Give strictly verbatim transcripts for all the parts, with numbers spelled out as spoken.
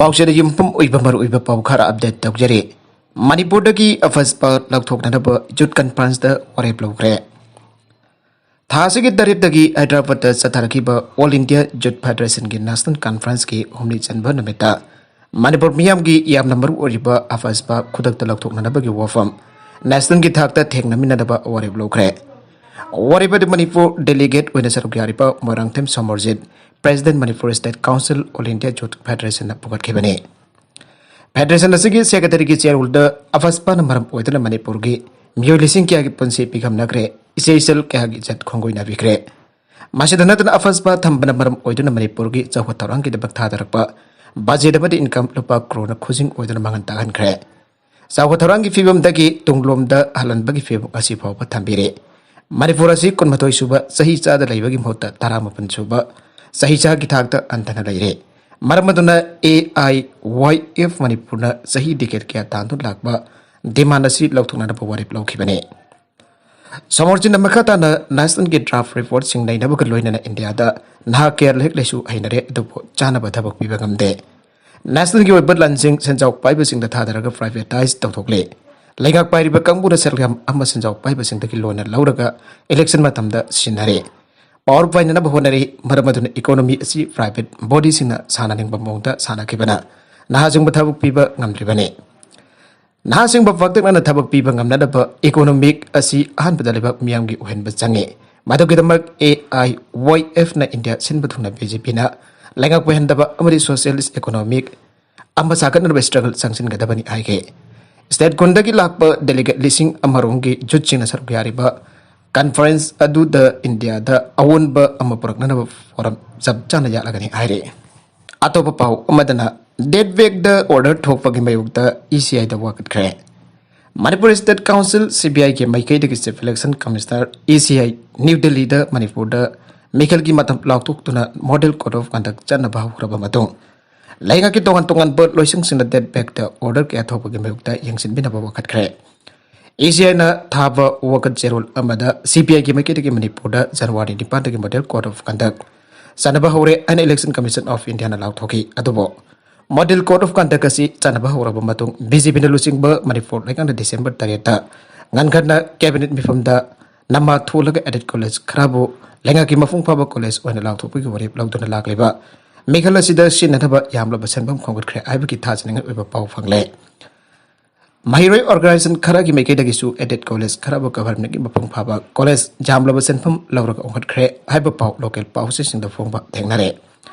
ꯄꯥꯎꯆꯦꯗ ꯌꯨꯝꯐꯝ ꯑꯣꯏꯕ ꯃꯔꯨꯑꯣꯏꯕ ꯄꯥꯎ ꯈꯔ ꯑꯞꯗꯦꯠ ꯇꯧꯖꯔꯤ꯫ ꯃꯅꯤꯄꯨꯔꯗꯒꯤ ꯑꯐꯁꯄ ꯂꯧꯊꯣꯛꯅꯅꯕ ꯌꯨꯠ ꯀꯟꯐꯔꯦꯟꯁꯇ ꯋꯥꯔꯦꯞ ꯂꯧꯈ꯭ꯔꯦ꯫ ꯊꯥ ꯑꯁꯤꯒꯤ ꯇꯔꯦꯠꯇꯒꯤ ꯍꯥꯏꯗ꯭ꯔꯕꯥꯗꯇ ꯆꯠꯊꯔꯛꯈꯤꯕ ꯑꯣꯜ ꯏꯟꯗꯤꯌꯥ ꯌꯨꯠ ꯐꯦꯗꯔꯦꯁꯟꯒꯤ ꯅꯦꯁꯅꯦꯜ ꯀꯟꯐꯔꯦꯟꯁꯀꯤ ꯍꯨꯝꯅꯤ ꯆꯟꯕ ꯅꯨꯃꯤꯠꯇ ꯃꯅꯤꯄꯨꯔ ꯃꯤꯌꯥꯝꯒꯤ ꯌꯥꯝꯅ ꯃꯔꯨ ꯑꯣꯏꯔꯤꯕ ꯑꯐꯁꯄ ꯈꯨꯗꯛꯇ ꯂꯧꯊꯣꯛꯅꯅꯕꯒꯤ ꯋꯥꯐꯝ ꯅꯦꯁꯅꯦꯜꯒꯤ ꯊꯥꯛꯇ ꯊꯦꯡꯅꯃꯤꯟꯅꯅꯕ ꯋꯥꯔꯦꯞ ꯂꯧꯈ꯭ꯔꯦ꯫ ꯋꯥꯔꯦꯞ ꯑꯗꯨ ꯃꯅꯤꯄꯨꯔ ꯗꯦꯂꯤꯒꯦꯠ ꯑꯣꯏꯅ ꯁꯔꯨꯛ ꯌꯥꯔꯤꯕ Moirangthem Somorjit, president Manipur state council all India youth ꯐꯦꯗꯔꯦꯁꯟꯅ ꯄꯨꯈꯠꯈꯤꯕꯅꯤ꯫ ꯐꯦꯗꯔꯦꯁꯟ ꯑꯁꯤꯒꯤ ꯁꯦꯀ꯭ꯔꯦꯇꯔꯤꯒꯤ ꯆꯦꯔꯣꯜꯗ ꯑꯐꯁꯄꯥꯅ ꯃꯔꯝ ꯑꯣꯏꯗꯨꯅ ꯃꯅꯤꯄꯨꯔꯒꯤ ꯃꯤꯑꯣꯏ ꯂꯤꯁꯤꯡ ꯀꯌꯥꯒꯤ ꯄꯨꯟꯁꯤ ꯄꯤꯈꯝꯅꯈ꯭ꯔꯦ, ꯏꯆꯦ ꯏꯆꯜ ꯀꯌꯥꯒꯤ ꯏꯖꯠ ꯈꯣꯡꯒꯣꯏꯅꯕꯤꯈ꯭ꯔꯦ꯫ ꯃꯁꯤꯗ ꯅꯠꯇꯅ ꯑꯐꯁꯄꯥ ꯊꯝꯕꯅ ꯃꯔꯝ ꯑꯣꯏꯗꯨꯅ ꯃꯅꯤꯄꯨꯔꯒꯤ ꯆꯥꯎꯈꯠ ꯊꯧꯔꯥꯡꯒꯤꯗꯃꯛ ꯊꯥꯗꯔꯛꯄ ꯕꯖꯦꯠ ꯑꯃꯗꯤ ꯏꯟꯀꯝ ꯂꯨꯄꯥ ꯀ꯭ꯔꯣꯔꯅ ꯈꯨꯖꯤꯡ ꯑꯣꯏꯗꯨꯅ ꯃꯥꯡꯍꯟ ꯇꯥꯛꯍꯟꯈ꯭ꯔꯦ꯫ ꯆꯥꯎꯈꯠ ꯊꯧꯔꯥꯡꯒꯤ ꯐꯤꯕꯝꯗꯒꯤ ꯇꯨꯡꯂꯣꯝꯗ ꯍꯜꯍꯟꯕꯒꯤ ꯐꯤꯕꯝ ꯑꯁꯤ ꯐꯥꯎꯕ ꯊꯝꯕꯤꯔꯦ꯫ ꯃꯅꯤꯄꯨꯔ ꯑꯁꯤ ꯀꯨꯟꯃꯥꯊꯣꯏ ꯁꯨꯕ ꯆꯍꯤ ꯆꯥꯗ ꯂꯩꯕꯒꯤ ꯃꯍꯨꯠꯇ ꯇꯔꯥꯃꯥꯄꯟ ꯁꯨꯕ ꯆꯍꯤ ꯆꯥꯒꯤ ꯊꯥꯛꯇ ꯍꯟꯊꯅ ꯂꯩꯔꯦ꯫ ꯃꯔꯝ ꯑꯗꯨꯅ ꯑꯦ ꯑꯥꯏ ꯋꯥꯏ ꯑꯦꯐ ꯃꯅꯤꯄꯨꯔꯅ ꯆꯍꯤ ꯗꯦꯀꯦꯠ ꯀꯌꯥ ꯇꯥꯟꯗꯨꯅ ꯂꯥꯛꯄ ꯗꯤꯃꯥꯟ ꯑꯁꯤ ꯂꯧꯊꯣꯛꯅꯅꯕ ꯋꯥꯔꯦꯞ ꯂꯧꯈꯤꯕꯅꯤ꯫ ꯁꯣꯃꯣꯔꯖꯤꯠꯅ ꯃꯈꯥ ꯇꯥꯅ ꯅꯦꯁꯅꯦꯜꯒꯤ ꯗ꯭ꯔꯥꯐ ꯔꯤꯄꯣꯔꯠꯁꯤꯡ ꯅꯩꯅꯕꯒ ꯂꯣꯏꯅꯅ ꯏꯟꯗꯤꯌꯥꯗ ꯅꯍꯥ ꯀꯌꯥ ꯂꯥꯏꯔꯤꯛ ꯂꯥꯏꯁꯨ ꯍꯩꯅꯔꯦ, ꯑꯗꯨꯕꯨ ꯆꯥꯅꯕ ꯊꯕꯛ ꯄꯤꯕ ꯉꯝꯗꯦ꯫ ꯅꯦꯁꯅꯦꯜꯒꯤ ꯑꯣꯏꯕ ꯂꯟꯁꯤꯡ ꯁꯦꯟꯖꯥꯎ ꯄꯥꯏꯕꯁꯤꯡꯗ ꯊꯥꯗꯔꯒ ꯄ꯭ꯔꯥꯏꯚꯦꯇꯥꯏꯖ ꯇꯧꯊꯣꯛꯂꯦ꯫ ꯂꯩꯉꯥꯛ ꯄꯥꯏꯔꯤꯕ ꯀꯥꯡꯕꯨꯅ ꯁꯦꯜ ꯌꯥꯝ ꯑꯃ ꯁꯦꯟꯖꯥꯎ ꯄꯥꯏꯕꯁꯤꯡꯗꯒꯤ ꯂꯣꯟꯅ ꯂꯧꯔꯒ ꯏꯂꯦꯛꯁꯟ ꯃꯇꯝꯗ ꯁꯤꯖꯤꯟꯅꯔꯦ꯫ ꯄꯥꯋꯔ ꯄꯥꯏꯅꯅꯕ ꯍꯣꯠꯅꯔꯤ꯫ ꯃꯔꯝ ꯑꯗꯨꯅ ꯏꯀꯣꯅꯣꯃꯤ ꯑꯁꯤ ꯄ꯭ꯔꯥꯏꯚꯦꯠ ꯕꯣꯗꯤꯁꯤꯡꯅ ꯁꯥꯟꯅꯅꯤꯡꯕ ꯃꯑꯣꯡꯗ ꯁꯥꯟꯅꯈꯤꯕꯅ ꯅꯍꯥꯁꯤꯡꯕꯨ ꯊꯕꯛ ꯄꯤꯕ ꯉꯝꯗ꯭ꯔꯤꯕꯅꯤ꯫ ꯅꯍꯥꯁꯤꯡꯕꯨ ꯄꯥꯛꯇꯛꯅꯅ ꯊꯕꯛ ꯄꯤꯕ ꯉꯝꯅꯅꯕ ꯏꯀꯣꯅꯣꯃꯤꯛ ꯑꯁꯤ ꯑꯍꯥꯟꯕꯗ ꯂꯩꯕꯥꯛ ꯃꯤꯌꯥꯝꯒꯤ ꯑꯣꯏꯍꯟꯕ ꯆꯪꯉꯤ꯫ ꯃꯗꯨꯒꯤꯗꯃꯛ ꯑꯦ ꯑꯥꯏ ꯋꯥꯏ ꯑꯦꯐꯅ ꯏꯟꯗꯤꯌꯥ ꯁꯤꯟꯕ ꯊꯨꯡꯅ ꯕꯤ ꯖꯦ ꯄꯤꯅ ꯂꯩꯉꯥꯛ ꯄꯥꯏꯍꯟꯗꯕ ꯑꯃꯗꯤ ꯁꯣꯁꯤꯌꯦꯂꯤꯁ ꯏꯀꯣꯅꯣꯃꯤꯛ ꯑꯃ ꯁꯥꯒꯠꯅꯅꯕ ꯁ꯭ꯇ꯭ꯔꯒꯜ ꯆꯪꯁꯤꯟꯒꯗꯕꯅꯤ ꯍꯥꯏꯈꯤ꯫ ꯁ꯭ꯇꯦꯠ ꯀꯨꯟꯗꯒꯤ ꯂꯥꯛꯄ ꯗꯦꯂꯤꯒꯦꯠ ꯂꯤꯁꯤꯡ ꯑꯃꯔꯣꯝꯒꯤ ꯌꯨꯠꯁꯤꯡꯅ ꯁꯔꯨꯛ ꯌꯥꯔꯤꯕ ꯀꯟꯐꯔꯦꯟꯁ ꯑꯗꯨꯗ ꯏꯟꯗꯤꯌꯥꯗ ꯑꯑꯣꯟꯕ ꯑꯃ ꯄꯨꯔꯛꯅꯅꯕ ꯐꯣꯔꯝ ꯆꯞ ꯆꯥꯅ ꯌꯥꯠꯂꯒꯅꯤ ꯍꯥꯏꯔꯤ꯫ ꯑꯇꯣꯞꯄ ꯄꯥꯎ ꯑꯃꯗꯅ, ꯗꯦꯠ ꯕꯦꯛꯇ ꯑꯣꯔꯗꯔ ꯊꯣꯛꯄꯒꯤ ꯃꯥꯌꯣꯛꯇ ꯏ ꯁꯤ ꯑꯥꯏꯗ ꯋꯥꯀꯠꯈ꯭ꯔꯦ꯫ Manipur state council, C B ꯑꯥꯏꯒꯤ ꯃꯥꯏꯀꯩꯗꯒꯤ chief election commissioner, E C I, new ꯗꯦꯜꯂꯤꯗ ꯃꯅꯤꯄꯨꯔꯗ ꯃꯤꯈꯜꯒꯤ ꯃꯇꯝ ꯂꯥꯎꯊꯣꯛꯇꯨꯅ ꯃꯣꯗꯦꯜ ꯀꯣꯗ ꯑꯣꯐ ꯀꯟꯗꯛ ꯆꯠꯅꯕ ꯍꯧꯈ꯭ꯔꯕ ꯃꯇꯨꯡ, ꯂꯩꯉꯥꯛꯀꯤ ꯇꯣꯉꯥꯟ ꯇꯣꯉꯥꯟꯕ ꯂꯣꯏꯁꯪꯁꯤꯡꯅ ꯗꯦꯠ ꯕꯦꯛꯇ ꯑꯣꯔꯗꯔ ꯀꯌꯥ ꯊꯣꯛꯄꯒꯤ ꯃꯥꯌꯣꯛꯇ ꯌꯦꯡꯁꯤꯟꯕꯤꯅꯕ ꯋꯥꯀꯠꯈ꯭ꯔꯦ꯫ ꯏ ꯁꯤ ꯑꯥꯏꯅ ꯊꯥꯕ ꯋꯥꯀꯠ ꯆꯦꯔꯣꯜ ꯑꯃꯗ ꯁꯤ ꯕꯤ ꯑꯥꯏꯒꯤ ꯃꯥꯏꯀꯩꯗꯒꯤ ꯃꯅꯤꯄꯨꯔꯗ ꯖꯅꯋꯥꯔꯤ ꯅꯤꯄꯥꯟꯗꯒꯤ ꯃꯣꯗꯦꯜ ꯀꯣꯗ ꯑꯣꯐ ꯀꯟꯗꯛ ꯆꯠꯅꯕ ꯍꯧꯔꯦ ꯍꯥꯏꯅ ꯏꯂꯦꯛꯁꯟ ꯀꯃꯤꯁꯟ ꯑꯣꯐ ꯏꯟꯗꯤꯌꯥꯅ ꯂꯥꯎꯊꯣꯛꯈꯤ꯫ ꯑꯗꯨꯕꯨ Model Code of Conduct ꯑꯁꯤ ꯆꯠꯅꯕ ꯍꯧꯔꯕ ꯃꯇꯨꯡ, ꯕꯤ ꯖꯦ ꯄꯤꯅ ꯂꯨꯆꯤꯡꯕ ꯃꯅꯤꯄꯨꯔ ꯂꯩꯉꯥꯛꯅ ꯗꯤꯁꯦꯝꯕꯔ ꯇꯔꯦꯠꯇ ꯉꯟꯈꯠꯅ cabinet ꯃꯤꯐꯝꯗ ꯅꯃꯥ ꯊꯣꯛꯂꯒ aided college ꯈꯔꯕꯨ ꯂꯩꯉꯥꯛꯀꯤ ꯃꯄꯨꯡ ꯐꯥꯕ college ꯑꯣꯏꯅ ꯂꯥꯎꯊꯣꯛꯄꯒꯤ ꯋꯥꯔꯦꯞ ꯂꯧꯗꯨꯅ ꯂꯥꯛꯂꯤꯕ ꯃꯤꯈꯜ ꯑꯁꯤꯗ ꯁꯤꯖꯤꯟꯅꯅꯕ ꯌꯥꯝꯂꯕ ꯁꯦꯟꯐꯝ ꯈꯣꯝꯒꯠꯈ꯭ꯔꯦ ꯍꯥꯏꯕꯒꯤ ꯊꯥꯖꯅꯤꯡꯉꯥꯏ ꯑꯣꯏꯕ ꯄꯥꯎ ꯐꯪꯂꯦ꯫ ꯃꯍꯩꯔꯣꯏ organization ꯈꯔꯒꯤ ꯃꯥꯏꯀꯩꯗꯒꯤꯁꯨ aided college ꯈꯔꯕꯨ governmentꯀꯤ ꯃꯄꯨꯡ ꯐꯥꯕ college ꯌꯥꯝꯂꯕ ꯁꯦꯟꯐꯝ ꯂꯧꯔꯒ ꯑꯣꯟꯈꯠꯈ꯭ꯔꯦ ꯍꯥꯏꯕ ꯄꯥꯎ local ꯄꯥꯎꯆꯦꯁꯤꯡꯗ ꯐꯣꯡꯕ ꯊꯦꯡꯅꯔꯦ꯫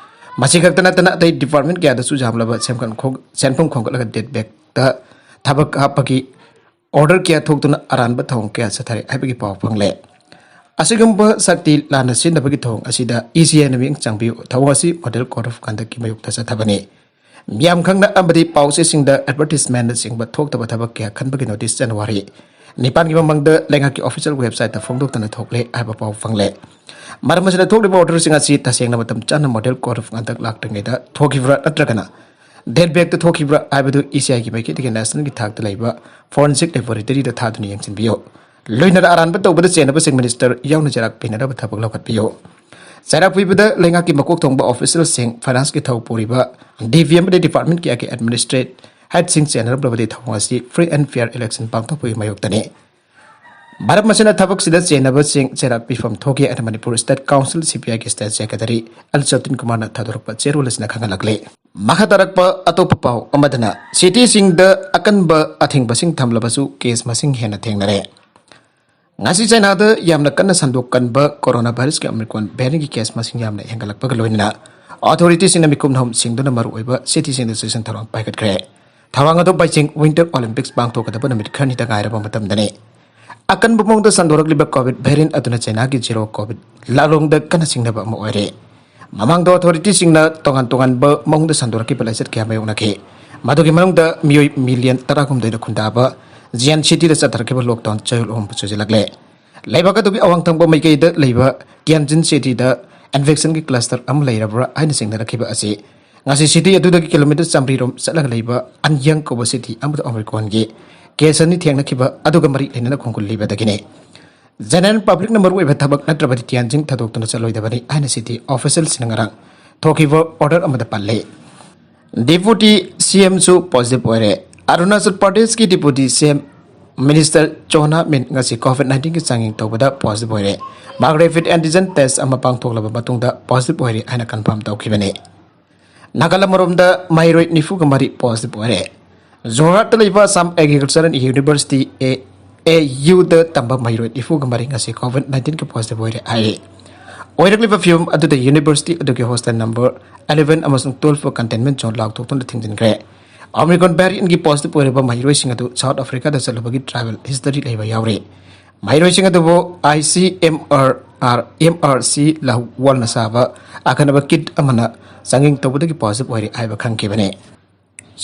ꯃꯁꯤ ꯈꯛꯇ ꯅꯠꯇꯅ ꯑꯇꯩ department ꯀꯌꯥꯗꯁꯨ ꯌꯥꯝꯂꯕ ꯁꯦꯝꯒꯠ ꯈꯣꯝ-, ꯁꯦꯟꯐꯝ ꯈꯣꯝꯒꯠꯂꯒ dead bagꯇ ꯊꯕꯛ ꯍꯥꯞꯄꯒꯤ order ꯀꯌꯥ ꯊꯣꯛꯇꯨꯅ ꯑꯔꯥꯟꯕ ꯊꯧꯑꯣꯡ ꯀꯌꯥ ꯆꯠꯊꯔꯦ ꯍꯥꯏꯕꯒꯤ ꯄꯥꯎ ꯐꯪꯂꯦ꯫ ꯑꯁꯤꯒꯨꯝꯕ ꯁꯛꯇꯤ ꯂꯥꯟꯅ ꯁꯤꯖꯤꯟꯅꯕꯒꯤ ꯊꯧꯑꯣꯡ ꯑꯁꯤꯗ E C Iꯅ ꯃꯤꯠꯌꯦꯡ ꯆꯪꯕꯤꯌꯨ꯫ ꯊꯧꯑꯣꯡ ꯑꯁꯤ Model Code of Conductꯀꯤ ꯃꯥꯌꯣꯛꯇ ꯆꯠꯊꯕꯅꯤ꯫ ꯃꯤꯌꯥꯝ ꯈꯪꯅ ꯑꯃꯗꯤ ꯄꯥꯎꯆꯦꯁꯤꯡꯗ advertisementꯅꯆꯤꯡꯕ ꯊꯣꯛꯇꯕ ꯊꯕꯛ ꯀꯌꯥ ꯈꯟꯕꯒꯤ notice January ꯅꯤꯄꯥꯟꯒꯤ ꯃꯃꯥꯡꯗ ꯂꯩꯉꯥꯛꯀꯤ official websiteꯇ ꯐꯣꯡꯗꯣꯛꯇꯅ ꯊꯣꯛꯂꯦ ꯍꯥꯏꯕ ꯄꯥꯎ ꯐꯪꯂꯦ꯫ ꯃꯔꯝ ꯑꯁꯤꯅ ꯊꯣꯛꯂꯤꯕ orderꯁꯤꯡ ꯑꯁꯤ ꯇꯁꯦꯡꯅ ꯃꯇꯝ ꯆꯥꯅ Model Code of Conduct ꯂꯥꯛꯇ꯭ꯔꯤꯉꯩꯗ ꯊꯣꯛꯈꯤꯕ꯭ꯔꯥ ꯅꯠꯇ꯭ꯔꯒꯅ dead bagꯇ ꯊꯣꯛꯈꯤꯕ꯭ꯔꯥ ꯍꯥꯏꯕꯗꯨ E C Iꯒꯤ ꯃꯥꯏꯀꯩꯗꯒꯤ nationalꯒꯤ ꯊꯥꯛꯇ ꯂꯩꯕ forensic laboratoryꯗ ꯊꯥꯗꯨꯅ ꯌꯦꯡꯁꯤꯟꯕꯤꯌꯨ꯫ ꯂꯣꯏꯅꯅ ꯑꯔꯥꯟꯕ ꯇꯧꯕꯗ ꯆꯦꯟꯅꯕꯁꯤꯡ minister ꯌꯥꯎꯅ ꯆꯩꯔꯥꯛ ꯄꯤꯅꯅꯕ ꯊꯕꯛ ꯂꯧꯈꯠꯄꯤꯌꯨ꯫ ꯆꯩꯔꯥꯛ ꯄꯤꯕꯗ ꯂꯩꯉꯥꯛꯀꯤ ꯃꯀꯣꯛ ꯊꯣꯡꯕ officialꯁꯤꯡ, financeꯀꯤ ꯊꯧ ꯄꯨꯔꯤꯕ D V M ꯑꯃꯗꯤ department ꯀꯌꯥꯒꯤ administrate headꯁꯤꯡ ꯆꯦꯟꯅꯔꯝꯂꯕꯗꯤ ꯊꯧꯑꯣꯡ ꯑꯁꯤ free and fair election ꯄꯥꯡꯊꯣꯛꯄꯒꯤ ꯃꯥꯌꯣꯛꯇꯅꯤ꯫ ꯃꯔꯝ ꯑꯁꯤꯅ ꯊꯕꯛꯁꯤꯗ ꯆꯦꯟꯅꯕꯁꯤꯡ ꯆꯩꯔꯥꯛ ꯄꯤꯐꯝ ꯊꯣꯛꯈꯤ ꯍꯥꯏꯅ Manipur State Council, C P Iꯒꯤ state secretary ꯑꯦꯜ ꯖꯣꯇꯤꯟ ꯀꯨꯃꯥꯔꯅ ꯊꯥꯗꯣꯔꯛꯄ ꯆꯦꯔꯣꯜ ꯑꯁꯤꯅ ꯈꯪꯍꯜꯂꯛꯂꯤ꯫ ꯃꯈꯥ ꯇꯥꯔꯛꯄ ꯑꯇꯣꯞꯄ ꯄꯥꯎ ꯑꯃꯗꯅ, cityꯁꯤꯡꯗ ꯑꯀꯟꯕ ꯑꯊꯤꯡꯕꯁꯤꯡ ꯊꯝꯂꯕꯁꯨ case ꯃꯁꯤꯡ ꯍꯦꯟꯅ ꯊꯦꯡꯅꯔꯦ꯫ ꯉꯁꯤ ꯆꯥꯏꯅꯥꯗ ꯌꯥꯝꯅ ꯀꯟꯅ ꯁꯟꯗꯣꯛ ꯀꯟꯕ coronavirusꯀꯤ Omicron variantꯀꯤ case ꯃꯁꯤꯡ ꯌꯥꯝꯅ ꯍꯦꯟꯒꯠꯂꯛꯄꯒ ꯂꯣꯏꯅꯅ authorityꯁꯤꯡꯅ ꯃꯤꯀꯨꯞ ꯅꯍꯨꯝ ꯁꯤꯡꯗꯨꯅ ꯃꯔꯨꯑꯣꯏꯕ cityꯁꯤꯡꯗ ꯆꯦꯛꯁꯤꯟ ꯊꯧꯔꯥꯡ ꯄꯥꯏꯈꯠꯈ꯭ꯔꯦ꯫ ꯊꯧꯔꯥꯡ ꯑꯗꯨ ꯕꯩꯖꯤꯡ Winter Olympics ꯄꯥꯡꯊꯣꯛꯀꯗꯕ ꯅꯨꯃꯤꯠ ꯈꯔꯅꯤꯗ ꯉꯥꯏꯔꯕ ꯃꯇꯝꯗꯅꯤ꯫ ꯑꯀꯟꯕ ꯃꯑꯣꯡꯗ ꯁꯟꯗꯣꯔꯛꯂꯤꯕ COVID variant ꯑꯗꯨꯅ ꯆꯥꯏꯅꯥꯒꯤ zero COVID ꯂꯥꯂꯣꯡꯗ ꯀꯟꯅ ꯆꯤꯡꯅꯕ ꯑꯃ ꯑꯣꯏꯔꯦ꯫ ꯃꯃꯥꯡꯗ authorityꯁꯤꯡꯅ ꯇꯣꯉꯥꯟ ꯇꯣꯉꯥꯟꯕ ꯃꯑꯣꯡꯗ ꯁꯟꯗꯣꯔꯛꯈꯤꯕ ꯂꯥꯏꯆꯠ ꯀꯌꯥ ꯃꯥꯌꯣꯛꯅꯈꯤ꯫ ꯃꯗꯨꯒꯤ ꯃꯅꯨꯡꯗ ꯃꯤꯑꯣꯏ million ꯇꯔꯥꯍꯨꯝꯗꯣꯏꯗ ꯈꯨꯟꯗꯥꯕ Xi'an cityꯗ ꯆꯠꯊꯔꯛꯈꯤꯕ lockdown ꯆꯌꯣꯜ ꯑꯍꯨꯝ ꯆꯨꯁꯤꯜꯂꯛꯂꯦ꯫ ꯂꯩꯕꯥꯛ ꯑꯗꯨꯒꯤ ꯑꯋꯥꯡ ꯊꯪꯕ ꯃꯥꯏꯀꯩꯗ ꯂꯩꯕ Tianjin cityꯗ infectionꯒꯤ cluster ꯑꯃ ꯂꯩꯔꯕ꯭ꯔꯥ ꯍꯥꯏꯅ ꯆꯤꯡꯅꯔꯛꯈꯤꯕ ꯑꯁꯤ ꯉꯁꯤ city ꯑꯗꯨꯗꯒꯤ kilometre ꯆꯥꯃꯔꯤ ꯔꯣꯝ ꯆꯠꯂꯒ ꯂꯩꯕ ꯑꯟꯌꯥꯡ ꯀꯧꯕ city ꯑꯃꯗ Omicronꯒꯤ case ꯑꯅꯤ ꯊꯦꯡꯅꯈꯤꯕ ꯑꯗꯨꯒ ꯃꯔꯤ ꯂꯩꯅꯅ ꯈꯣꯡꯒꯨꯜ ꯂꯤꯕꯗꯒꯤꯅꯤ꯫ General publicꯅ ꯃꯔꯨꯑꯣꯏꯕ ꯊꯕꯛ ꯅꯠꯇ꯭ꯔꯕꯗꯤ Tianjin ꯊꯥꯗꯣꯛꯇꯨꯅ ꯆꯠꯂꯣꯏꯗꯕꯅꯤ ꯍꯥꯏꯅ city officialꯁꯤꯡꯅ ꯉꯔꯥꯡ ꯊꯣꯛꯈꯤꯕ order ꯑꯃꯗ ꯄꯜꯂꯤ꯫ Deputy C M ꯁꯨ positive ꯑꯣꯏꯔꯦ꯫ ꯑꯔꯨꯅꯥꯆꯜ ꯄ꯭ꯔꯗꯦꯁꯀꯤ Deputy C M Minister ꯆꯣꯅꯥ ꯃꯤꯟ ꯉꯁꯤ COVID nineteen ꯒꯤ ꯆꯥꯡꯌꯦꯡ ꯇꯧꯕꯗ positive ꯑꯣꯏꯔꯦ꯫ ꯃꯍꯥꯛ rapid antigen test ꯑꯃ ꯄꯥꯡꯊꯣꯛꯂꯕ ꯃꯇꯨꯡꯗ positive ꯑꯣꯏꯔꯦ ꯍꯥꯏꯅ confirm ꯇꯧꯈꯤꯕꯅꯤ꯫ ꯅꯥꯒꯥꯂꯦꯟ ꯑꯃꯔꯣꯝꯗ ꯃꯍꯩꯔꯣꯏ ꯅꯤꯐꯨꯒ ꯃꯔꯤ positive ꯑꯣꯏꯔꯦ꯫ ꯖꯣꯔꯍꯥꯠꯇ ꯂꯩꯕ Assam Agricultural University, A A U ꯗ ꯇꯝꯕ ꯃꯍꯩꯔꯣꯏ ꯅꯤꯐꯨꯒ ꯃꯔꯤ ꯉꯁꯤ COVID nineteen ꯒꯤ positive ꯑꯣꯏꯔꯦ ꯍꯥꯏꯔꯤ꯫ ꯑꯣꯏꯔꯛꯂꯤꯕ ꯐꯤꯕꯝ ꯑꯗꯨꯗ university ꯑꯗꯨꯒꯤ hostel number eleven ꯑꯃꯁꯨꯡ twelve containment zone ꯂꯥꯎꯊꯣꯛꯇꯨꯅ ꯊꯤꯡꯖꯤꯟꯈ꯭ꯔꯦ꯫ Omicron variant ꯀꯤ positive ꯑꯣꯏꯔꯕ ꯃꯍꯩꯔꯣꯏꯁꯤꯡ ꯑꯗꯨ South Africa ꯗ ꯆꯠꯂꯨꯕꯒꯤ travel history ꯂꯩꯕ ꯌꯥꯎꯔꯤ꯫ ꯃꯍꯩꯔꯣꯏꯁꯤꯡ ꯑꯗꯨꯕꯨ I C M R R, M R C ꯂꯧꯋꯥꯜꯅ ꯁꯥꯕ ꯑꯈꯟꯅꯕ kit ꯑꯃꯅ ꯆꯥꯡꯌꯦꯡ ꯇꯧꯕꯗꯒꯤ positive ꯑꯣꯏꯔꯦ ꯍꯥꯏꯕ ꯈꯪꯈꯤꯕꯅꯤ꯫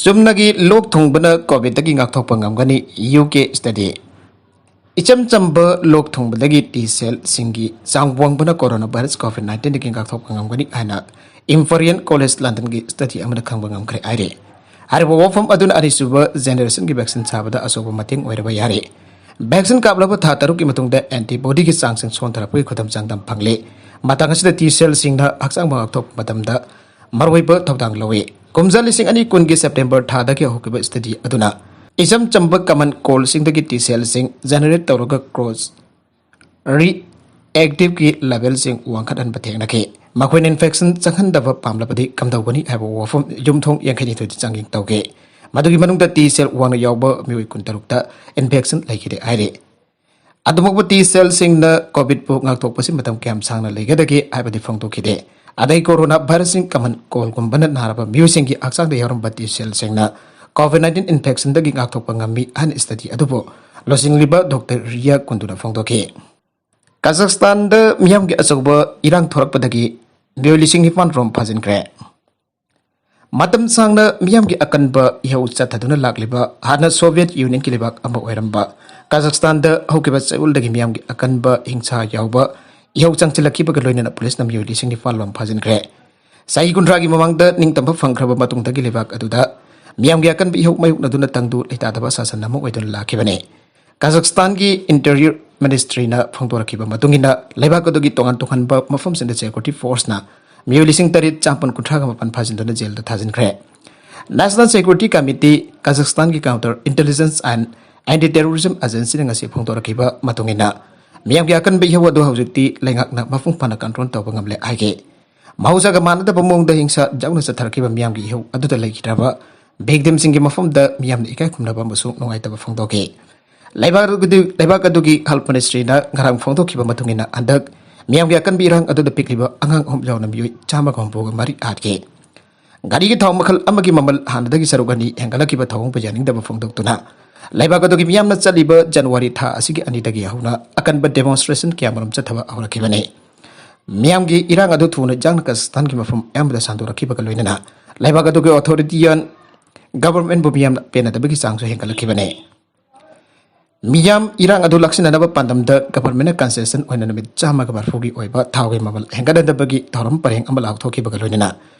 ꯆꯨꯝꯅꯒꯤ ꯂꯣꯛ ꯊꯨꯡꯕꯅ COVID ꯗꯒꯤ ꯉꯥꯛꯊꯣꯛꯄ ꯉꯝꯒꯅꯤ, U K study꯫ ꯏꯆꯝ ꯆꯝꯕ ꯂꯣꯛ ꯊꯨꯡꯕꯗꯒꯤ T cell ꯁꯤꯡꯒꯤ ꯆꯥꯡ ꯋꯥꯡꯕꯅ coronavirus COVID nineteen ꯗꯒꯤ ꯉꯥꯛꯊꯣꯛꯄ ꯉꯝꯒꯅꯤ ꯍꯥꯏꯅ Imperial College London ꯒꯤ study ꯑꯃꯅ ꯈꯪꯕ ꯉꯝꯈ꯭ꯔꯦ ꯍꯥꯏꯔꯤ꯫ ꯍꯥꯏꯔꯤꯕ ꯋꯥꯐꯝ ꯑꯗꯨꯅ ꯑꯅꯤꯁꯨꯕ generation ꯒꯤ vaccine ꯁꯥꯕꯗ ꯑꯆꯧꯕ ꯃꯇꯦꯡ ꯑꯣꯏꯔꯕ ꯌꯥꯔꯦ꯫ Vaccine ꯀꯥꯞꯂꯕ ꯊꯥ ꯇꯔꯨꯛꯀꯤ ꯃꯇꯨꯡꯗ antibody ꯒꯤ ꯆꯥꯡꯁꯤꯡ ꯁꯣꯟꯊꯔꯛꯄꯒꯤ ꯈꯨꯗꯝ ꯆꯥꯡꯗꯝ ꯐꯪꯂꯦ꯫ ꯃꯇꯥꯡ ꯑꯁꯤꯗ T cell ꯁꯤꯡꯅ ꯍꯛꯆꯥꯡ ꯉꯥꯛꯊꯣꯛꯄ ꯃꯇꯝꯗ ꯃꯔꯨꯑꯣꯏꯕ ꯊꯧꯗꯥꯡ ꯂꯧꯏ꯫ ꯀꯨꯝꯖꯥ ꯂꯤꯁꯤꯡ ꯑꯅꯤ ꯀꯨꯟꯒꯤ September ꯊꯥꯗꯒꯤ ꯍꯧꯈꯤꯕ study ꯑꯗꯨꯅ ꯏꯆꯝ ꯆꯝꯕ common cold ꯁꯤꯡꯗꯒꯤ T cell ꯁꯤꯡ generate ꯇꯧꯔꯒ cross reactive ꯀꯤ level ꯁꯤꯡ ꯋꯥꯡꯈꯠꯍꯟꯕ ꯊꯦꯡꯅꯈꯤ꯫ ꯃꯈꯣꯏꯅ infection ꯆꯪꯍꯟꯗꯕ ꯄꯥꯝꯂꯕꯗꯤ ꯀꯝꯗꯧꯒꯅꯤ ꯍꯥꯏꯕ ꯋꯥꯐꯝ ꯌꯨꯝꯊꯣꯡ ꯌꯥꯡꯈꯩ ꯅꯤꯊꯣꯏꯗ ꯆꯥꯡꯌꯦꯡ ꯇꯧꯈꯤ꯫ ꯃꯗꯨꯒꯤ ꯃꯅꯨꯡꯗ T cell ꯋꯥꯡꯅ ꯌꯥꯎꯕ ꯃꯤꯑꯣꯏ ꯀꯨꯟꯇꯔꯨꯛꯇ infection ꯂꯩꯈꯤꯗꯦ ꯍꯥꯏꯔꯤ꯫ ꯑꯗꯨꯃꯛꯄꯨ T cell ꯁꯤꯡꯅ COVID ꯄꯨ ꯉꯥꯛꯊꯣꯛꯄꯁꯤ ꯃꯇꯝ ꯀꯌꯥꯝ ꯁꯥꯡꯅ ꯂꯩꯒꯗꯒꯦ ꯍꯥꯏꯕꯗꯤ ꯐꯣꯡꯗꯣꯛꯈꯤꯗꯦ꯫ ꯑꯗꯩ coronavirus ꯁꯤꯡ common cold ꯒꯨꯝꯕꯅ ꯅꯥꯔꯕ ꯃꯤꯑꯣꯏꯁꯤꯡꯒꯤ ꯍꯛꯆꯥꯡꯗ ꯌꯥꯎꯔꯝꯕ T cell ꯁꯤꯡꯅ COVID nineteen infection ꯗꯒꯤ ꯉꯥꯛꯊꯣꯛꯄ ꯉꯝꯃꯤ ꯍꯥꯏꯅ study ꯑꯗꯨꯕꯨ ꯂꯨꯆꯤꯡꯂꯤꯕ Doctor Ria Kundu ꯅ ꯐꯣꯡꯗꯣꯛꯈꯤ꯫ ꯀꯥꯖꯥꯈꯁꯇꯥꯟꯗ ꯃꯤꯌꯥꯝꯒꯤ ꯑꯆꯧꯕ ꯏꯔꯥꯡ ꯊꯣꯔꯛꯄꯗꯒꯤ ꯃꯤꯑꯣꯏ ꯂꯤꯁꯤꯡ ꯅꯤꯄꯥꯟ ꯔꯣꯝ ꯐꯥꯖꯤꯟꯈ꯭ꯔꯦ꯫ ꯃꯇꯝ ꯁꯥꯡꯅ ꯃꯤꯌꯥꯝꯒꯤ ꯑꯀꯟꯕ ꯏꯍꯧ ꯆꯠꯊꯗꯨꯅ ꯂꯥꯛꯂꯤꯕ ꯍꯥꯟꯅ Soviet Union ꯒꯤ ꯂꯩꯕꯥꯛ ꯑꯃ ꯑꯣꯏꯔꯝꯕ ꯀꯥꯖꯥꯈꯁꯇꯥꯟꯗ ꯍꯧꯈꯤꯕ ꯆꯌꯣꯜꯗꯒꯤ ꯃꯤꯌꯥꯝꯒꯤ ꯑꯀꯟꯕ ꯍꯤꯡꯁꯥ ꯌꯥꯎꯕ ꯏꯍꯧ ꯆꯪꯁꯤꯜꯂꯛꯈꯤꯕꯒ ꯂꯣꯏꯅꯅ ꯄꯨꯂꯤꯁꯅ ꯃꯤꯑꯣꯏ ꯂꯤꯁꯤꯡ ꯅꯤꯄꯥꯟ ꯂꯣꯝ ꯐꯥꯖꯤꯟꯈ꯭ꯔꯦ꯫ ꯆꯍꯤ ꯀꯨꯟꯊ꯭ꯔꯥꯒꯤ ꯃꯃꯥꯡꯗ ꯅꯤꯡꯇꯝꯕ ꯐꯪꯈ꯭ꯔꯕ ꯃꯇꯨꯡꯗꯒꯤ ꯂꯩꯕꯥꯛ ꯑꯗꯨꯗ ꯃꯤꯌꯥꯝꯒꯤ ꯑꯀꯟꯕ ꯏꯍꯧ ꯃꯥꯌꯣꯛꯅꯗꯨꯅ ꯇꯪꯗꯨ ꯂꯩꯇꯥꯗꯕ ꯁꯥꯁꯟ ꯑꯃ ꯑꯣꯏꯗꯨꯅ ꯂꯥꯛꯈꯤꯕꯅꯤ꯫ ꯀꯥꯖꯥꯈꯁꯇꯥꯟꯒꯤ Interior Ministry ꯅ ꯐꯣꯡꯗꯣꯔꯛꯈꯤꯕ ꯃꯇꯨꯡ ꯏꯟꯅ, ꯂꯩꯕꯥꯛ ꯑꯗꯨꯒꯤ ꯇꯣꯉꯥꯟ ꯇꯣꯉꯥꯟꯕ ꯃꯐꯝꯁꯤꯡꯗ security force ꯅ ꯃꯤꯑꯣꯏ ꯂꯤꯁꯤꯡ ꯇꯔꯦꯠ ꯆꯥꯃꯥꯄꯟ ꯀꯨꯟꯊ꯭ꯔꯥꯒ ꯃꯥꯄꯟ ꯐꯥꯖꯤꯟꯗꯨꯅ ꯖꯦꯜꯗ ꯊꯥꯖꯤꯟꯈ꯭ꯔꯦ꯫ National Security Committee, Kazakhstanꯒꯤ Counter Intelligence and Anti-Terrorism Agencyꯅ ꯉꯁꯤ ꯐꯣꯡꯗꯣꯔꯛꯈꯤꯕ ꯃꯇꯨꯡ ꯏꯟꯅ, ꯃꯤꯌꯥꯝꯒꯤ ꯑꯀꯟꯕ ꯏꯍꯧ ꯑꯗꯨ ꯍꯧꯖꯤꯛꯇꯤ ꯂꯩꯉꯥꯛꯅ ꯃꯄꯨꯡ ꯐꯥꯅ control ꯇꯧꯕ ꯉꯝꯂꯦ ꯍꯥꯏꯈꯤ꯫ ꯃꯍꯧꯁꯥꯒ ꯃꯥꯟꯅꯗꯕ ꯃꯑꯣꯡꯗ ꯍꯤꯡꯁꯥ ꯌꯥꯎꯅ ꯆꯠꯊꯔꯛꯈꯤꯕ ꯃꯤꯌꯥꯝꯒꯤ ꯏꯍꯧ ꯑꯗꯨꯗ ꯂꯩꯈꯤꯗ꯭ꯔꯕ victimꯁꯤꯡꯒꯤ ꯃꯐꯝꯗ ꯃꯤꯌꯥꯝꯅ ꯏꯀꯥꯏ ꯈꯨꯝꯅꯕ ꯑꯃꯁꯨꯡ ꯅꯨꯡꯉꯥꯏꯇꯕ ꯐꯣꯡꯗꯣꯛꯈꯤ꯫ ꯂꯩꯕꯥꯛ ꯑꯗꯨꯒꯤ, ꯂꯩꯕꯥꯛ ꯑꯗꯨꯒꯤ Health Ministryꯅ ꯉꯔꯥꯡ ꯐꯣꯡꯗꯣꯛꯈꯤꯕ ꯃꯇꯨꯡ ꯏꯟꯅ, ꯍꯟꯗꯛ ꯃꯤꯌꯥꯝꯒꯤ ꯑꯀꯟꯕ ꯏꯔꯥꯡ ꯑꯗꯨꯗ ꯄꯤꯛꯂꯤꯕ ꯑꯉꯥꯡ ꯑꯍꯨꯝ ꯌꯥꯎꯅ ꯃꯤꯑꯣꯏ ꯆꯥꯝꯃꯒ ꯍꯨꯝꯐꯨꯒ ꯃꯔꯤ ꯍꯥꯠꯈꯤ꯫ ꯒꯥꯔꯤꯒꯤ ꯊꯥꯎ ꯃꯈꯜ ꯑꯃꯒꯤ ꯃꯃꯜ ꯍꯥꯟꯅꯗꯒꯤ ꯁꯔꯨꯛ ꯑꯅꯤ ꯍꯦꯟꯒꯠꯂꯛꯈꯤꯕ ꯊꯧꯑꯣꯡꯕꯨ ꯌꯥꯅꯤꯡꯗꯕ ꯐꯣꯡꯗꯣꯛꯇꯨꯅ, ꯂꯩꯕꯥꯛ ꯑꯗꯨꯒꯤ ꯃꯤꯌꯥꯝꯅ ꯆꯠꯂꯤꯕ ꯖꯅꯋꯥꯔꯤ ꯊꯥ ꯑꯁꯤꯒꯤ ꯑꯅꯤꯗꯒꯤ ꯍꯧꯅ ꯑꯀꯟꯕ demonstration ꯀꯌꯥꯃꯔꯨꯝ ꯆꯠꯊꯕ ꯍꯧꯔꯛꯈꯤꯕꯅꯤ꯫ ꯃꯤꯌꯥꯝꯒꯤ ꯏꯔꯥꯡ ꯑꯗꯨ ꯊꯨꯅ ꯌꯥꯡꯅ ꯀꯖꯥꯈꯁꯇꯥꯟꯒꯤ ꯃꯐꯝ ꯑꯌꯥꯝꯕꯗ ꯁꯟꯗꯣꯔꯛꯈꯤꯕꯒ ꯂꯣꯏꯅꯅ, ꯂꯩꯕꯥꯛ ꯑꯗꯨꯒꯤ authoritarian governmentꯕꯨ ꯃꯤꯌꯥꯝꯅ ꯄꯦꯟꯅꯗꯕꯒꯤ ꯆꯥꯡꯁꯨ ꯍꯦꯟꯒꯠꯂꯛꯈꯤꯕꯅꯤ꯫ ꯃꯤꯌꯥꯝ ꯏꯔꯥꯡ ꯑꯗꯨ ꯂꯥꯛꯁꯤꯟꯅꯅꯕ ꯄꯥꯟꯗꯝꯗ governmentꯅ concession ꯑꯣꯏꯅ ꯅꯨꯃꯤꯠ ꯆꯥꯝꯃꯒ ꯃꯔꯤꯐꯨꯒꯤ ꯑꯣꯏꯕ ꯊꯥꯎꯒꯤ ꯃꯃꯜ ꯍꯦꯟꯒꯠꯍꯟꯗꯕꯒꯤ ꯊꯧꯔꯝ ꯄꯔꯦꯡ ꯑꯃ ꯂꯥꯎꯊꯣꯛꯈꯤꯕꯒ ꯂꯣꯏꯅꯅ,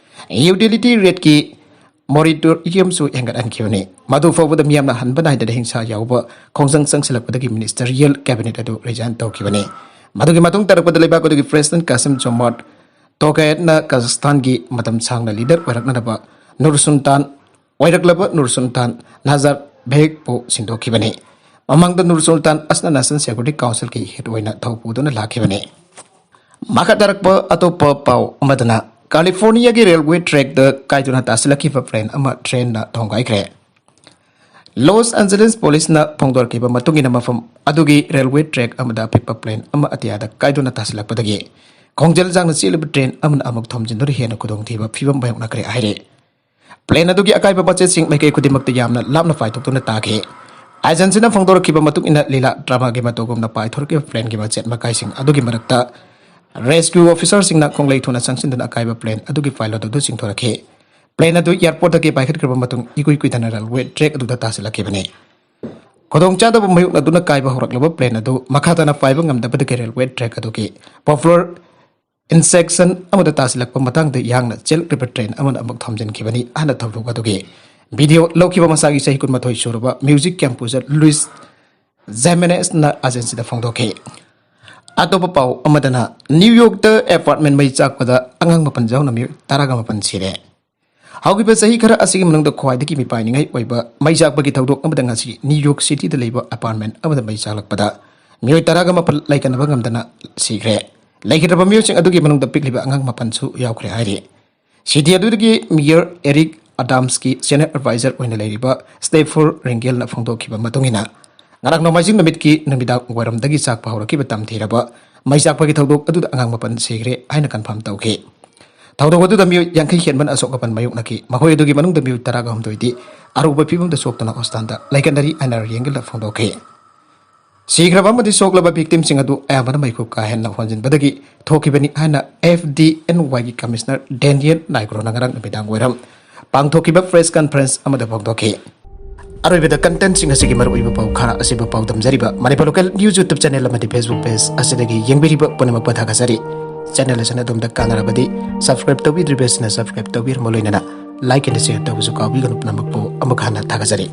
utility rateꯀꯤ moratoriumꯁꯨ ꯍꯦꯟꯒꯠꯍꯟꯈꯤꯕꯅꯤ꯫ ꯃꯗꯨ ꯐꯥꯎꯕꯗ ꯃꯤꯌꯥꯝꯅ ꯍꯟꯕ ꯅꯥꯏꯗꯅ ꯍꯤꯡꯁꯥ ꯌꯥꯎꯕ ꯈꯣꯡꯖꯪ ꯆꯪꯁꯤꯜꯂꯛꯄꯗꯒꯤ ministerial cabinet ꯑꯗꯨ resign ꯇꯧꯈꯤꯕꯅꯤ꯫ ꯃꯗꯨꯒꯤ ꯃꯇꯨꯡ ꯇꯥꯔꯛꯄꯗ ꯂꯩꯕꯥꯛ ꯑꯗꯨꯒꯤ President Kassym-Jomart Tokaevꯅ ꯀꯖꯥꯈꯁꯇꯥꯟꯒꯤ ꯃꯇꯝ ꯁꯥꯡꯅ leader ꯑꯣꯏꯔꯛꯅꯅꯕ ꯅꯨꯔ ꯁꯨꯜꯇꯥꯟ, ꯑꯣꯏꯔꯛꯂꯕ ꯅꯨꯔ ꯁꯨꯜꯇꯥꯟ ꯅꯥꯖꯔꯕꯦꯚꯄꯨ ꯁꯤꯟꯗꯣꯛꯈꯤꯕꯅꯤ꯫ ꯃꯃꯥꯡꯗ ꯅꯨꯔ ꯁꯨꯜꯇꯥꯟ ꯑꯁꯤꯅ National Security Councilꯒꯤ head ꯑꯣꯏꯅ ꯊꯧ ꯄꯨꯗꯨꯅ ꯂꯥꯛꯈꯤꯕꯅꯤ꯫ ꯃꯈꯥ ꯇꯥꯔꯛꯄ ꯑꯇꯣꯞꯄ ꯄꯥꯎ ꯑꯃꯗꯅ, Californiaꯒꯤ railway trackꯇ ꯀꯥꯏꯗꯨꯅ ꯇꯥꯁꯤꯜꯂꯛꯈꯤꯕ plane ꯑꯃ trainꯅ ꯊꯣꯡꯒꯥꯏꯈ꯭ꯔꯦ꯫ Los Angeles policeꯅ ꯐꯣꯡꯗꯣꯔꯛꯈꯤꯕ ꯃꯇꯨꯡ ꯏꯟꯅ, ꯃꯐꯝ ꯑꯗꯨꯒꯤ railway track ꯑꯃꯗ ꯑꯄꯤꯛꯄ plane ꯑꯃ ꯑꯇꯤꯌꯥꯗ ꯀꯥꯏꯗꯨꯅ ꯇꯥꯁꯤꯜꯂꯛꯄꯗꯒꯤ ꯈꯣꯡꯖꯦꯜ ꯌꯥꯡꯅ ꯆꯦꯜꯂꯤꯕ train ꯑꯃꯅ ꯑꯃꯨꯛ ꯊꯣꯝꯖꯤꯟꯗꯨꯅ ꯍꯦꯟꯅ ꯈꯨꯗꯣꯡꯊꯤꯕ ꯐꯤꯕꯝ ꯃꯥꯌꯣꯛꯅꯈ꯭ꯔꯦ ꯍꯥꯏꯔꯤ꯫ Plane ꯑꯗꯨꯒꯤ ꯑꯀꯥꯏꯕ ꯃꯆꯦꯠꯁꯤꯡ ꯃꯥꯏꯀꯩ ꯈꯨꯗꯤꯡꯃꯛꯇ ꯌꯥꯝꯅ ꯂꯥꯞꯅ ꯄꯥꯏꯊꯣꯛꯇꯨꯅ ꯇꯥꯈꯤ꯫ Agencyꯅ ꯐꯣꯡꯗꯣꯔꯛꯈꯤꯕ ꯃꯇꯨꯡ ꯏꯟꯅ, ꯂꯤꯂꯥ dramaꯒꯤ ꯃꯇꯧꯒꯨꯝꯅ ꯄꯥꯏꯊꯣꯔꯛꯈꯤꯕ planeꯒꯤ ꯃꯆꯦꯠ ꯃꯀꯥꯏꯁꯤꯡ ꯑꯗꯨꯒꯤ ꯃꯔꯛꯇ rescue officerꯁꯤꯡꯅ ꯈꯣꯡꯂꯩ ꯊꯨꯅ ꯆꯪꯁꯤꯟꯗꯨꯅ ꯑꯀꯥꯏꯕ plane ꯑꯗꯨꯒꯤ pilot ꯑꯗꯨ ꯆꯤꯡꯊꯣꯔꯛꯈꯤ꯫ Plane ꯑꯗꯨ airportꯇꯒꯤ ꯄꯥꯏꯈꯠꯈ꯭ꯔꯕ ꯃꯇꯨꯡ, ꯏꯀꯨꯏ ꯀꯨꯏꯗꯅ railway track ꯑꯗꯨꯗ ꯇꯥꯁꯤꯜꯂꯛꯈꯤꯕꯅꯤ꯫ ꯈꯨꯗꯣꯡꯆꯥꯗꯕ ꯃꯥꯌꯣꯛꯅꯗꯨꯅ ꯀꯥꯏꯕ ꯍꯧꯔꯛꯂꯕ plane ꯑꯗꯨ ꯃꯈꯥ ꯇꯥꯅ ꯄꯥꯏꯕ ꯉꯝꯗꯕꯗꯒꯤ railway track ꯑꯗꯨꯒꯤ proper intersection ꯑꯃꯗ ꯇꯥꯁꯤꯜꯂꯛꯄ ꯃꯇꯥꯡꯗ ꯌꯥꯡꯅ ꯆꯦꯜꯂꯛꯂꯤꯕ train ꯑꯃꯅ ꯑꯃꯨꯛ ꯊꯣꯝꯖꯤꯟꯈꯤꯕꯅꯤ ꯍꯥꯏꯅ ꯊꯧꯗꯣꯛ ꯑꯗꯨꯒꯤ video ꯂꯧꯈꯤꯕ ꯃꯁꯥꯒꯤ ꯆꯍꯤ ꯀꯨꯟꯃꯥꯊꯣꯏ ꯁꯨꯔꯕ music composer Luis Jimenezꯅ agencyꯗ ꯐꯣꯡꯗꯣꯛꯈꯤ꯫ ꯑꯇꯣꯞꯄ ꯄꯥꯎ ꯑꯃꯗꯅ, New Yorkꯇ apartment ꯃꯩ ꯆꯥꯛꯄꯗ ꯑꯉꯥꯡ ꯃꯥꯄꯟ ꯌꯥꯎꯅ ꯃꯤꯑꯣꯏ ꯇꯔꯥꯒ ꯃꯥꯄꯟ ꯁꯤꯔꯦ꯫ ꯍꯧꯈꯤꯕ ꯆꯍꯤ ꯈꯔ ꯑꯁꯤꯒꯤ ꯃꯅꯨꯡꯗ ꯈ꯭ꯋꯥꯏꯗꯒꯤ ꯃꯤꯄꯥꯏꯅꯤꯡꯉꯥꯏ ꯑꯣꯏꯕ ꯃꯩ ꯆꯥꯛꯄꯒꯤ ꯊꯧꯗꯣꯛ ꯑꯃꯗ ꯉꯁꯤ ꯅ꯭ꯌꯨ ꯌꯣꯔꯛ ꯁꯤꯇꯤꯗ ꯂꯩꯕ ꯑꯦꯄꯥꯔꯠꯃꯦꯟ ꯑꯃꯗ ꯃꯩ ꯆꯥꯛꯂꯛꯄꯗ ꯃꯤꯑꯣꯏ ꯇꯔꯥꯒ ꯃꯥꯄꯜ ꯂꯩꯀꯟꯅꯕ ꯉꯝꯗꯅ ꯁꯤꯈ꯭ꯔꯦ꯫ ꯂꯩꯈꯤꯗ꯭ꯔꯕ ꯃꯤꯑꯣꯏꯁꯤꯡ ꯑꯗꯨꯒꯤ ꯃꯅꯨꯡꯗ ꯄꯤꯛꯂꯤꯕ ꯑꯉꯥꯡ ꯃꯥꯄꯟꯁꯨ ꯌꯥꯎꯈ꯭ꯔꯦ ꯍꯥꯏꯔꯤ꯫ ꯁꯤꯇꯤ ꯑꯗꯨꯗꯒꯤ ꯃꯤꯌꯔ ꯑꯦꯔꯤꯛ ꯑꯗꯥꯝꯁꯀꯤ ꯁꯦꯅꯤꯌꯔ ꯑꯦꯗꯚꯥꯏꯖꯔ ꯑꯣꯏꯅ ꯂꯩꯔꯤꯕ ꯁ꯭ꯇꯦꯐꯣꯔ ꯔꯦꯡꯒꯦꯜꯅ ꯐꯣꯡꯗꯣꯛꯈꯤꯕ ꯃꯇꯨꯡ ꯏꯟꯅ, ꯉꯔꯥꯡ ꯅꯣꯡꯃꯥꯏꯖꯤꯡ ꯅꯨꯃꯤꯠꯀꯤ ꯅꯨꯃꯤꯗꯥꯡ ꯋꯥꯏꯔꯝꯗꯒꯤ ꯆꯥꯛꯄ ꯍꯧꯔꯛꯈꯤꯕ ꯇꯝꯊꯤꯔꯕ ꯃꯩ ꯆꯥꯛꯄꯒꯤ ꯊꯧꯗꯣꯛ ꯑꯗꯨꯗ ꯑꯉꯥꯡ ꯃꯥꯄꯟ ꯁꯤꯈ꯭ꯔꯦ ꯍꯥꯏꯅ ꯀꯟꯐꯥꯔꯝ ꯇꯧꯈꯤ꯫ ꯊꯧꯗꯣꯛ ꯑꯗꯨꯗ ꯃꯤꯑꯣꯏ ꯌꯥꯡꯈꯩ ꯍꯦꯟꯕꯅ ꯑꯁꯣꯛ ꯑꯄꯟ ꯃꯥꯌꯣꯛꯅꯈꯤ꯫ ꯃꯈꯣꯏ ꯑꯗꯨꯒꯤ ꯃꯅꯨꯡꯗ ꯃꯤꯑꯣꯏ ꯇꯔꯥꯒ ꯍꯨꯝꯗꯣꯏꯗꯤ ꯑꯔꯨꯕ ꯐꯤꯕꯝꯗ ꯁꯣꯛꯇꯨꯅ ꯍꯣꯁꯄꯤꯇꯥꯜꯗ ꯂꯩꯀꯟꯅꯔꯤ ꯍꯥꯏꯅ ꯔꯦꯡꯒꯦꯜꯅ ꯐꯣꯡꯗꯣꯛꯈꯤ꯫ ꯁꯤꯈ꯭ꯔꯕ ꯑꯃꯗꯤ ꯁꯣꯛꯂꯕ ꯚꯤꯛꯇꯤꯝꯁꯤꯡ ꯑꯗꯨ ꯑꯌꯥꯝꯕꯅ ꯃꯩꯈꯨ ꯀꯥ ꯍꯦꯟꯅ ꯍꯣꯟꯖꯤꯟꯕꯗꯒꯤ ꯊꯣꯛꯈꯤꯕꯅꯤ ꯍꯥꯏꯅ ꯑꯦꯐ ꯗꯤ ꯑꯦꯟ ꯋꯥꯏꯒꯤ ꯀꯃꯤꯁꯅꯔ ꯗꯦꯅꯤꯌꯦꯜ ꯅꯥꯏꯒ꯭ꯔꯣꯅ ꯉꯔꯥꯡ ꯅꯨꯃꯤꯗꯥꯡ ꯋꯥꯏꯔꯝ ꯄꯥꯡꯊꯣꯛꯈꯤꯕ ꯄ꯭ꯔꯦꯁ ꯀꯟꯐꯔꯦꯟꯁ ꯑꯃꯗ ꯐꯣꯡꯗꯣꯛꯈꯤ꯫ ꯑꯔꯣꯏꯕꯗ ꯀꯟꯇꯦꯟꯁꯤꯡ ꯑꯁꯤꯒꯤ ꯃꯔꯨꯑꯣꯏꯕ ꯄꯥꯎ ꯈꯔ ꯑꯁꯤꯕꯨ ꯄꯥꯎꯗꯝꯖꯔꯤꯕ Manipur local news YouTube channel ꯑꯃꯗꯤ ꯐꯦꯁꯕꯨꯛ ꯄꯦꯖ ꯑꯁꯤꯗꯒꯤ ꯌꯦꯡꯕꯤꯔꯤꯕ ꯄꯨꯝꯅꯃꯛꯄꯨ ꯊꯥꯒꯠꯆꯔꯤ꯫ ꯆꯦꯅꯦꯜ ꯑꯁꯤꯅ ꯑꯗꯣꯝꯗ ꯀꯥꯟꯅꯔꯕꯗꯤ ꯁꯕꯁꯀ꯭ꯔꯥꯏꯕ ꯇꯧꯕꯤꯗ꯭ꯔꯤꯕꯁꯤꯅ ꯁꯕꯁꯀ꯭ꯔꯥꯏꯕ ꯇꯧꯕꯤꯔꯝꯕ ꯂꯣꯏꯅꯅ ꯂꯥꯏꯛ ꯑꯦꯟ ꯁꯤꯌꯔ ꯇꯧꯕꯁꯨ ꯀꯥꯎꯕꯤꯒꯅꯨ꯫ ꯄꯨꯝꯅꯃꯛꯄꯨ ꯑꯃꯨꯛ ꯍꯟꯅ ꯊꯥꯒꯠꯆꯔꯤ꯫